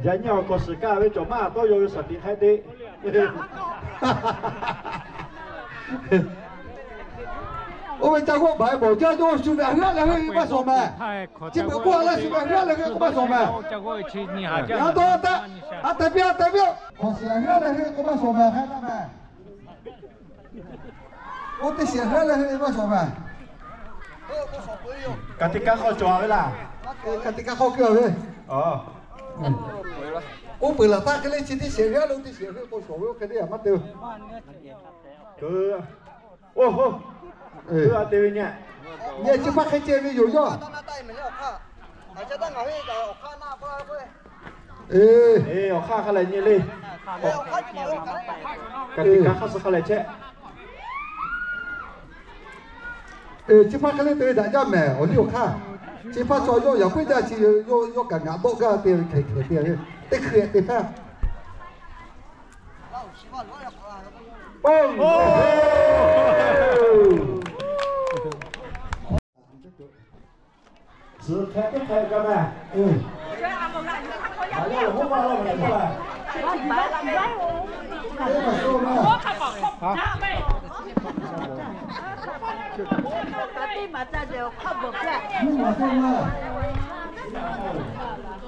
Yaꞈ nyi awˬ hkawˇ shiˍ kaˇ ve cawˬ maˇ tawˇ yaw ve shaˍ tiꞈ hk'e te. Oˇ ve ca k'oˆ baˬ e bawˬ jaˇ yawˇ shu ve a hui a leh hui k'oˆ maˇ shawˍ mehˍ. Chi beuꞈ k'oˆ a laˇ shu ve a hui a leh hui k'oˆ maˇ shawˍ mehˍ. Yaꞈ taw a tehꞈ, a tehꞈ piˇ a tehꞈ piˇ. Hkawˇ shiˍ a hui a leh hui k'oˆ maˇ shawˍ mehˍ hk'e taˇ mehˍ. Oˇ teˇ shiˍ a hui a leh hui k'oˆ maˇ shawˍ mehˍ. Ka tiꞈ ka hk'aw cawˬ ve laˇ. Ka tiꞈ ka hk'aw keu a ve. Oˇ peuˬ laˬ htaˇ hk'e le chi teˇ shiˍ a hui a leh oˇ teˇ shiˍ a hui k'o shawˍ ve oˇ hk'e le a maˇ te. Oˇ, a te ve nyi. Nyi chi hpaˇ hk'e ceh ve yoˬ yawˇ. Awˬ hk'aˇ hk'a lehˬ nyi le. Ka tiꞈ ka hk'aˇ suh hk'a lehˬ chehˇ. Chi hpaˇ hk'e le te ve daꞈ jaˇ mehˍ awˬ liˇ awˬ hk'aˇ. Chi hpaˇ chaw yawˇ yaꞈ puiˉ jaˇ chi yawˇ kaꞈ ngaˬ dawˆ gaˇ te ve hkehˍ hkehˍ te ve teˇ hkui te htaˇ. Suhˍ hk'e teˇ hk'e gaˇ mehˍ.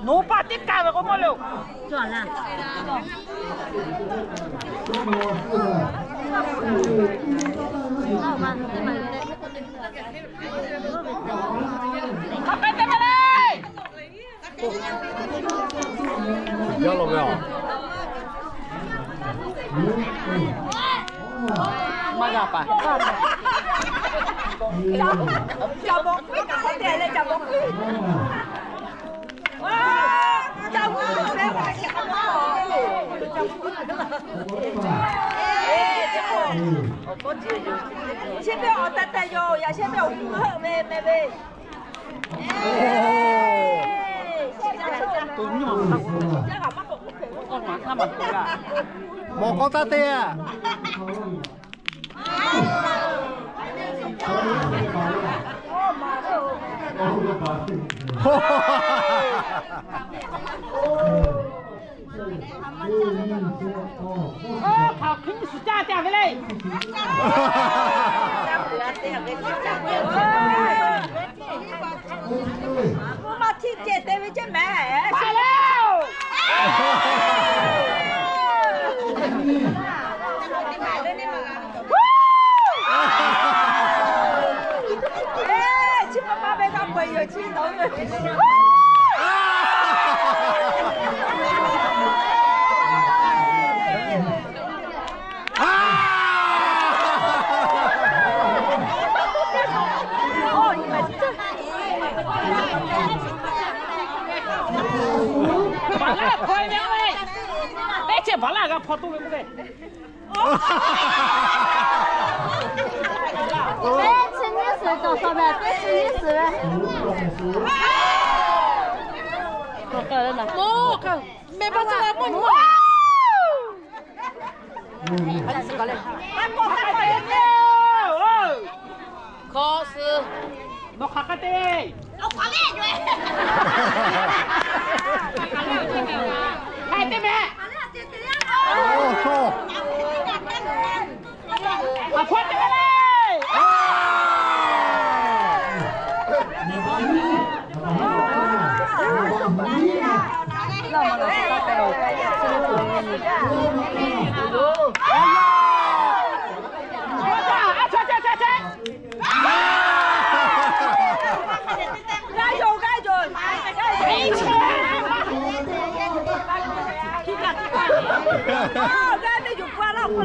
Noˬ pa teˇ kaˇ ve k'o mawˇ le oˬ. Yaˇ law ve aˬ. Maˇ g'a paˍ. Shehˇ pehˇ awˬ tehˬ tehˬ yoˬ, yaꞈ shehˇ pehˇ awˬ meuˇ meh meh ve. Mawˬ k'aw taˇ te a. Hk'aˬ hkiˇ suhˍ caˇ te ve le. Maˇ htiˇ ceh te ve ceˇ mehˍ. Chi ma ma ve g'a peuˬ yoˬ chi nawˬ ve. Baˬ laˇ hk'aw ve, teˇ ceuˬ baˬ laˇ g'a hpaw toˆ ve k'oˆ ve. Teˇ chi nyiˇ suhˍ cawˬ shawˍ mehˍ, teˇ chi nyiˇ suhˍ ve. Mehˬ pa taw la mawˇ nyi. Hkawˇ suh. Nawˬ hk'aˬ hk'e te? Hk'aˬ hk'e te mehˍ. Hk'aˬ hk'e te mehˍ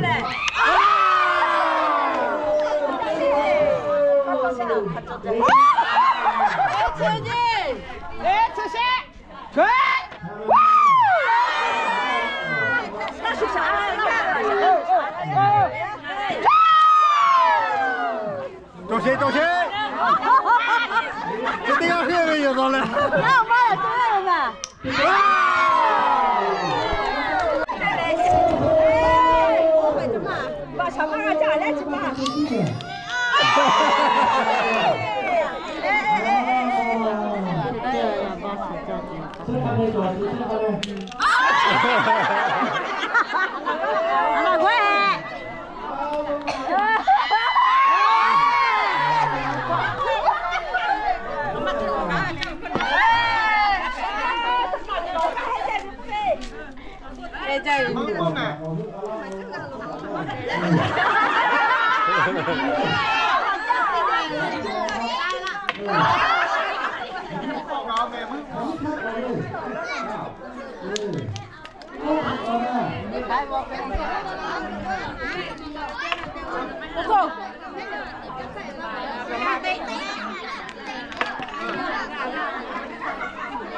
le. Cawˬ sheˍ, cawˬ sheˍ. Chi teˇ g'aˇ hk'e ve yoˬ nawˬ lehˬ.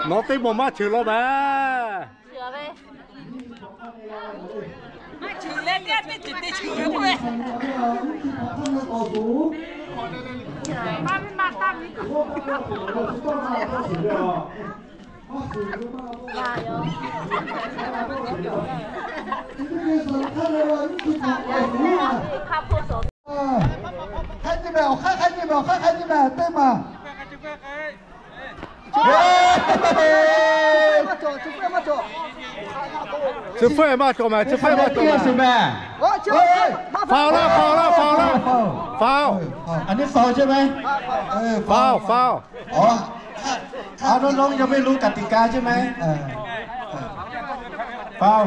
Nawˬ teˇ mawˬ maˇ cheuˬ law mehˍ. Hk'aˬ nyi mehˍ, awˬ hk'aˇ hk'aˇ nyi mehˍ, awˬ hk'aˇ hk'aˇ nyi mehˍ, awˬ hk'aˇ hk'aˇ nyi mehˍ, teˇ maˬ. Chi hpfuhˇ maˇ cawˬ mehˍ, chi hpfuhˇ maˇ cawˬ mehˍ. Foul laˇ, foul laˇ, foul laˇ. Foul. อันนี้ foul ใช่ไหม foul, foul. อ๋อ ถ้าถ้าน้องๆยังไม่รู้กติกาใช่ไหม เออ เออ foul.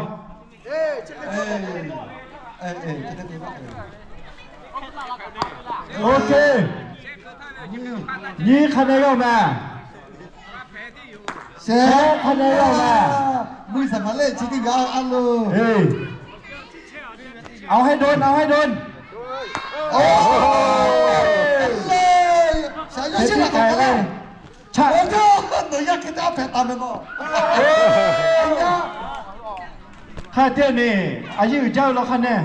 เออ เออ เออ โอเค nyiˇ คะแนน yawˇ mehˍ. Shehˆ คะแนน yawˇ mehˍ. Mvuhˇ shehˍ hpaˍ lehˆ chi teˇ g'aˇ a loˬ. เอาให้โดน เอาให้โดน Oˇ, shaˍ yaˇ chi laꞈ k'awꞈ k'ai leh, chaꞈ, nawˬ yaˇ hk'e te a hpehꞈ taˍ mehˍ nawˬ. Hk'a teˇ ni, a yeˇ uiˍ jaˇ ve law hk'a neh.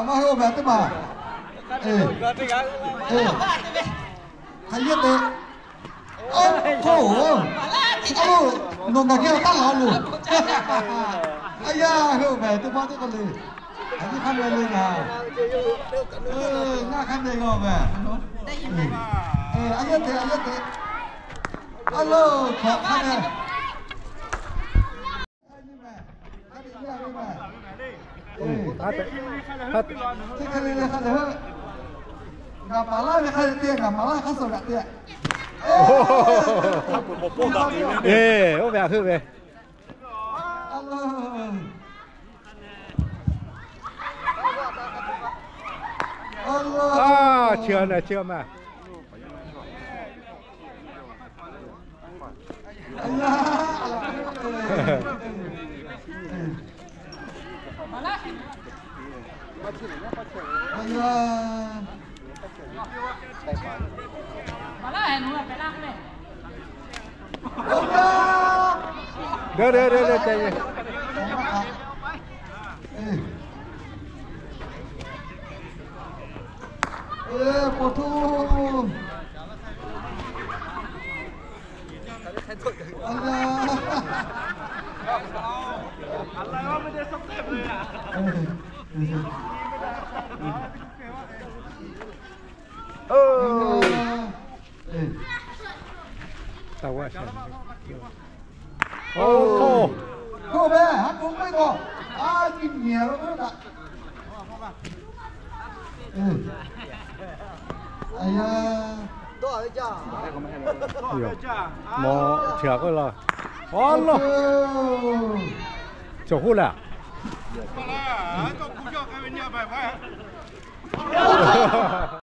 Maˇ heˆ, oˇ ve teˇ maˬ. Hk'a yehˇ te. Oˇ, hk'oˆ, a loˬ, nawˬ ngaˬ geh awˬ taˉ laˬ a loˬ. A yaˇ, heˆ oˇ mehˍ teˇ maˇ teˇ k'oˆ le. A nyi hk'a meh le ngaˬ. Ngaˬ hk'a meh g'a mehˍ. A yehˇ te, a yehˇ te. A loˬ, hk'aˬ hk'a meh. Ngaˬ maˍ laˇ ve hk'a te, ngaˬ maˍ laˇ hk'a suh g'aꞈ te. Oˇ ve a heuˆ ve. A, chi a meh, chi a meh. Deh, deh, deh, deh, ceh ye. Mawˬ chaꞈ k'oˆ laˇ. Aw loˬ. Cawˬ huˉ leh.